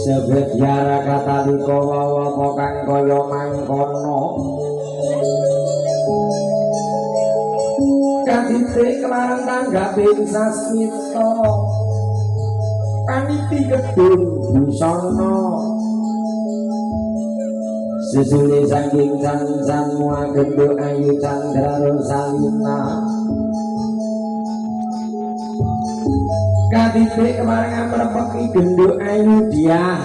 Sebedyara katalika wawa kang kaya mangkono katitik kemareng tanggaping sasmita paniti kedung busana sesule saking can-can muagendho ayu Candra Rosalina katitik kemareng amrepeki gendho ayu Diah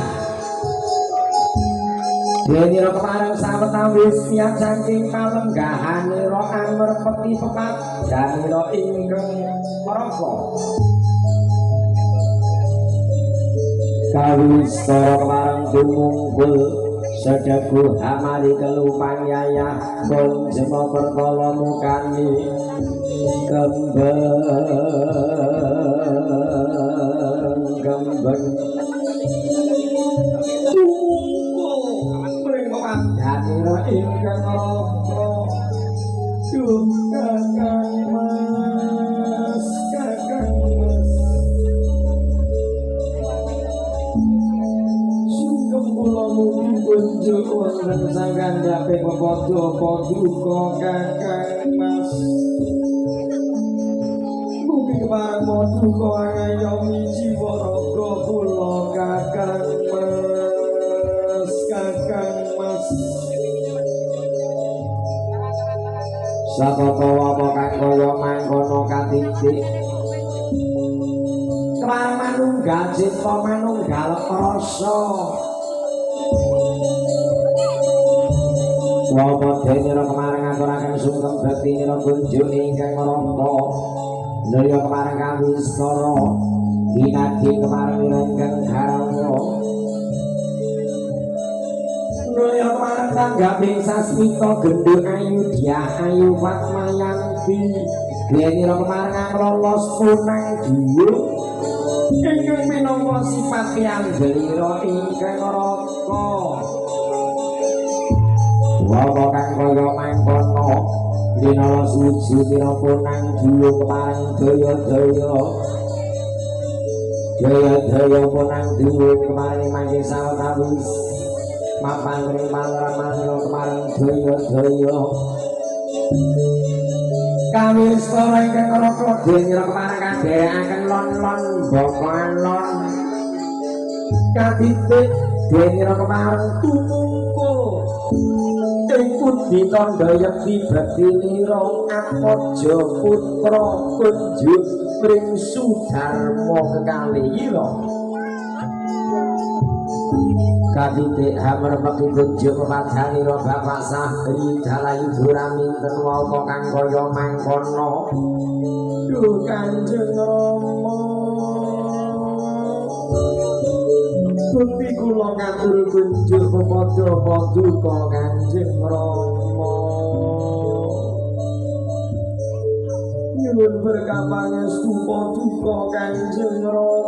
denira kemareng sawetawis miyat saking kalenggahanira amrepeki pepadhanira ingkang raka kawistara kemareng tumungkul sedeguh hamari kelupang yayah konjema perkala mukani kembang kembang tumungkul mring pepadhanira ingkang raka. Duh Kakang Mas, Kakang Mas, sungkem kula mugi kunjuk wonten sangandhape pepadha paduka Kakang Mas. Mugi kepareng paduka ngayomi jiwa raga kula Kakang Mas, Kakang Mas. Satata apa kang kaya mangkono katitik kemareng manunggal cipta manunggal rasa wapa denira kemareng ngaturaken sungkem bekti nira kunjuk ingkang raka nulya kemareng kawistara kinadi kemareng nira ingkang garwa nulya kemareng tanggaping sasmita gendho ayu Dyah ayu Fatmayanti denira kemareng amlolos punang dhuwur ingkang minangka sifat piandelira ingkang raka wapa kang kaya mangkono linala sujudira punang dhuwur kemareng daya-daya daya-daya punang dhuwur kemareng mangke sawetawis mapan ring palramanira kemareng daya-daya kawistara ingkang raka denira kemareng kadherekaken lon-lon baka alon katitik denira kemareng tumungkul ing pundi tandha yekti bektinira Atmaja putra kunjuk mring Sudarma kekalihira katitik hamrepeki kunjuk pepadhanira Bapak Sahri Dalayudha raminten waka kang kaya mangkono. Duh Kanjeng Rama, bukti kula ngatur kunjuk pepadha paduka Kanjeng Rama. Nyuwun berkah pangestu paduka Kanjeng Rama.